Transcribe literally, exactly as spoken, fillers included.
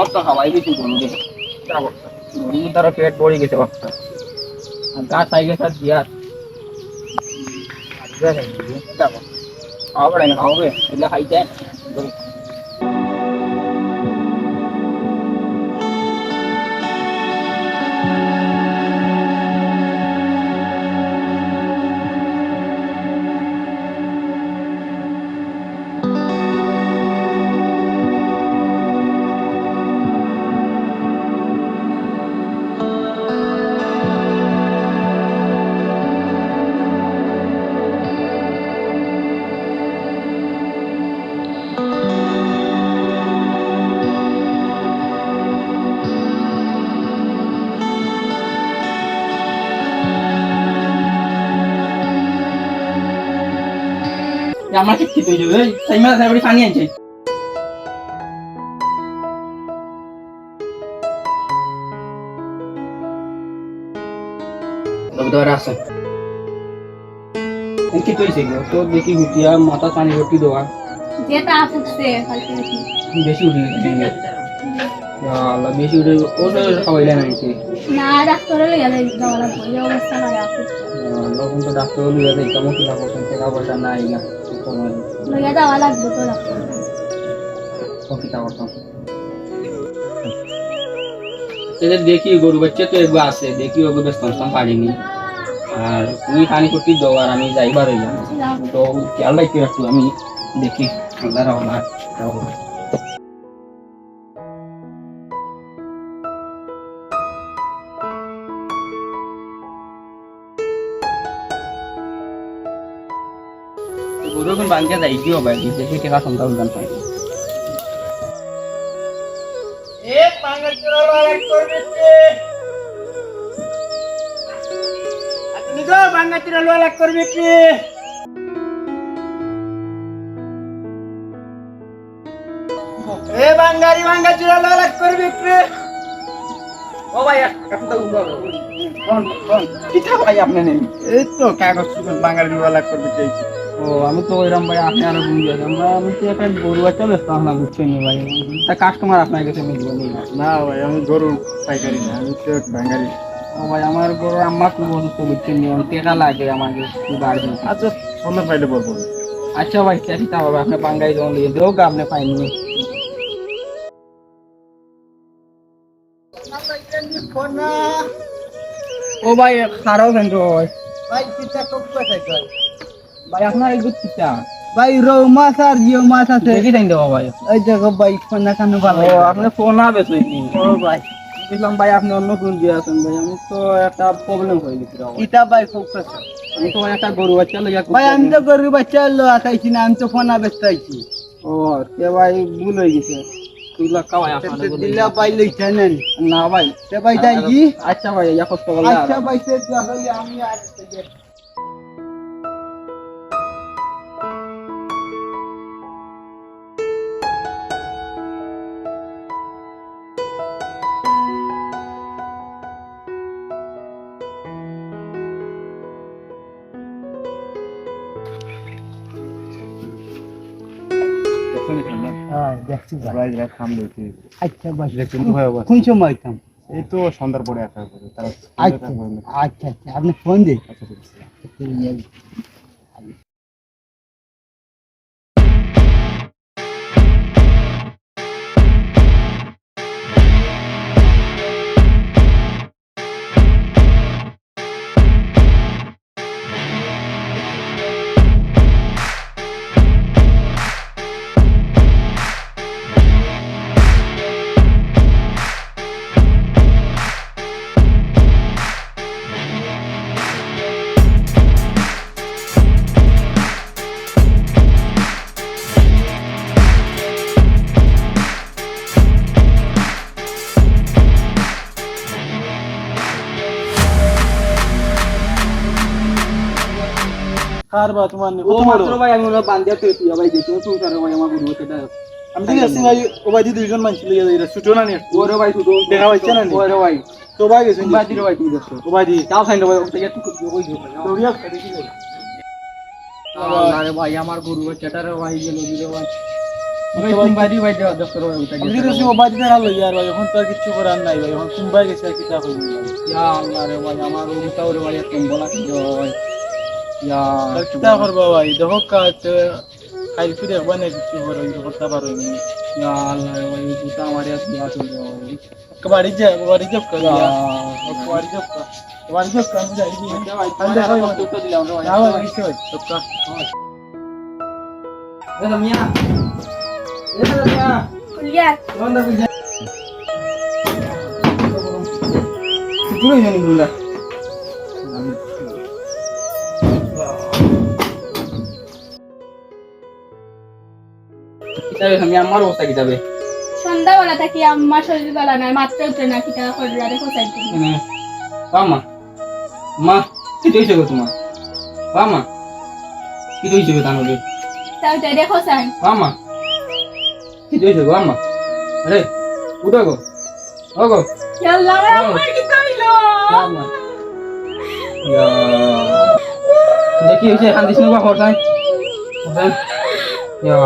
সব তো খাওয়াই দিছি গরুরে। গরু তারা পেট ভরি গেছে বাচ্চা। আর গাছ আই গেছে আর দিয়ার। খাওয়া পড়ে না, খাওয়াবে। এগুলো খাইতে। এ, আমরা কি ঠিক হয়ে যাবে? এই, সাইমা, সাইমা, পানি আনছে। তবে তো আর আছে। এই কি তুই শিখলো? তো দেখি হুতিয়া মাথা পানি ভর্তি দেওয়া। যেটা ফুটছে, হয়তো কি। বেশি উঠে গেছে। ইয়া আল্লাহ, বেশি উঠে গেছে। ও তো খাওয়াইলে না কি? না, ডাক্তারে লইয়া যাই, যাওয়া লাগবে, এই অবস্থা খারাপ। ইয়া আল্লাহ, কোন তো ডাক্তারে লইয়া যাই, কেমন কি লাগবে, টাকা পয়সা নাই না। লইয়া যাওয়া লাগবে তো ডাক্তার। ও কিতা করতাম? এই যে দেখি গরু বাচ্চা তো এগো আছে, দেখি ওগো বেশ কনফার্ম পারিনি। আর তুমি পানি করতে দাও, আর আমি যাইবার হইলাম। তো খেয়াল রাখতে একটু, আমি দেখি। আল্লাহ রহমান। গরু এখন বাঙ্গা যাই, কি হবে? বিদেশে টেকা সন্ধ্যা উদ্যান পাই। এ, বাঙ্গা চুরা লো, আলাগ করবে কে? আপনি গো, বাঙ্গা চুরা লো, আলাগ করবে কে? এ বাঙ্গারি বাঙ্গা চুরা লালাক করবি রে। ও ভাই, এক, এক কথা বলবো। কোন, কোন? কিতা ভাই আপনি নেই? এই তো কাগজ চুগজ বাঙ্গারি লালাক করবি চাইছি। ও, আমি তো ওইরকম ভাই, আপনি আরো ভুল গেছেন। আমরা, আমি তো একটা গরু একটা বেচতাম না, বুঝছেন নি ভাই? তা কাস্টমার আপনার কাছে মিলবো নি? না ভাই, আমি গরু পাইকারি না, আমি তো বাঙ্গারি। ও ভাই, আমার গরু আম্মা খুব অসুস্থ, বুঝছেন নি? টেকা লাগে আমাকে, খুব আর্জেন্ট। আচ্ছা, ফোনে পাইলে বলবো। আচ্ছা ভাই, চেষ্টা হবে, আপনি বাঙ্গাই যখন দিয়ে দেবো, আপনি পাইনি। ও ভাই, খারাপ কেন ভাই? ভাই, কিতা কম কথা কয়। ভাই, আপনার এই দুধ কিতা? ভাই, রৌ মাছ আর জিও মাছ আছে। দেখি দেন দেবো ভাই। এই দেখো ভাই, ফোনা কানো ভালো। ও, আপনি ফোনা বেচেন নি? ও ভাই। বুঝলাম ভাই, আপনি অন্য কোন দিয়ে আছেন ভাই, আমি তো একটা প্রবলেম হয়ে গেছে রে ভাই। কিতা ভাই, খুব কথা। আমি তো একটা গরু বাচ্চা লইয়া খুব ভাই, আমি তো problem। গরু বাচ্চা লো আতাইছি না, আমি তো ফোনা বেচতে আইছি। ও, তে ভাই, ভুল হয়ে গেছে। তুই লা খাওয়াই আসলে তে ভুল দিলা হয়ে গেছে। ভাই লইতে নেন। না ভাই। তে ভাই, যাই কি? আচ্ছা ভাই, ইয়া কষ্ট করলে আর। আচ্ছা ভাই, তে তাহলে আমি আর হ্যাঁ, দেখছি ভাই। ভাই, এরা খাম দেখি। আচ্ছা, ভাই। দেখুন, কোন, ভাই, আবার। কোন সময় খাম? এই তো সন্ধ্যার পরে আসা হবে। তারা আচ্ছা, সন্ধ্যার পরে। আচ্ছা, আচ্ছা, আপনি ফোন দিন। আচ্ছা, ঠিক আছে। কার বা তোমার নি? ও কত বড়? মাত্র ভাই, আমি ওরা বান্ধিয়া তো তুই ভাই, দেখো, তুই কারো ভাই, আমার গরু সেটা। আমি ঠিক আছে ভাই, ও ভাই, দুইজন মানুষ লইয়া যাই, এটা ছুটো না নি? ওরে ভাই, ছুটো। দেখা পাইছে না নি? ওরে ভাই। তো ভাই গেছে নি? বাদি রে ভাই, তুমি দেখো। ও ভাই দি। তাও খাইন রে ভাই, ওটা একটু করতে ওই দিও ভাই। দৌড়িয়া খেতে কি করে? আল্লাহ রে ভাই, আমার গরু বাচ্চাটা রে ভাই, গেল রে ভাই। ভাই, তুমি বাড়ি, বাড়ি যাও, দোস্ত, ওই উঠে আমি গেছে। যদি কিছু বাড়ি ধারা লই আর ভাই, এখন তো আর কিচ্ছু করার নাই ভাই, এখন তুমি ভাই গেছে আর কিতা করবো ভাই? ইয়া আল্লাহ রে ভাই, আমার ও উঠাও রে ভাই, এক নম্বর আছে রে ভাই। ইয়া আর কিতা করবো ভাই? দেখো কাজ, খাই ফিরে একবার না কিছু করো, কিছু করতে পারো নি। ইয়া আল্লাহ রে ভাই, ও উঠা আমার এক ইয়া আছে রে ভাই। বাড়ি যা, বাড়ি যা, ইয়া। বাড়ি যা, বাড়ি যা, আমি যাই। আচ্ছা ভাই, আমি তোমার দেখাই আর ভাই। কষ্ট দিলাম রে ভাই। না ভাই, কিছু ভাই। এ মিয়া। এ মিয়া। খুলিয়া। কোন দা খুলিয়া? পুরো জানি গুলা। কিতাবে আমি আমার অবস্থা কিতাবে? সন্ধ্যাবেলা থাকি আম্মার শরীর ভালা নাই, মাত্র উঠে না, কিতা করলা দেখো সাইড। মানে, বাবা মা, মা, কিতা অইছে গো তোমার? বাবা মা, কিতা অইছে গো তানরে? তাও তাই দেখো সাইড। বাবা মা, কিতা অইছে গো বাবা মা? আরে, উঠো গো, ও গো। ইয়া আল্লাহ, আমার কিতা অইলো? বাবা মা। ইয়া। দেখি অইছে, কান্দিস না বাবা, হোসেন। হোসেন। ইয়া।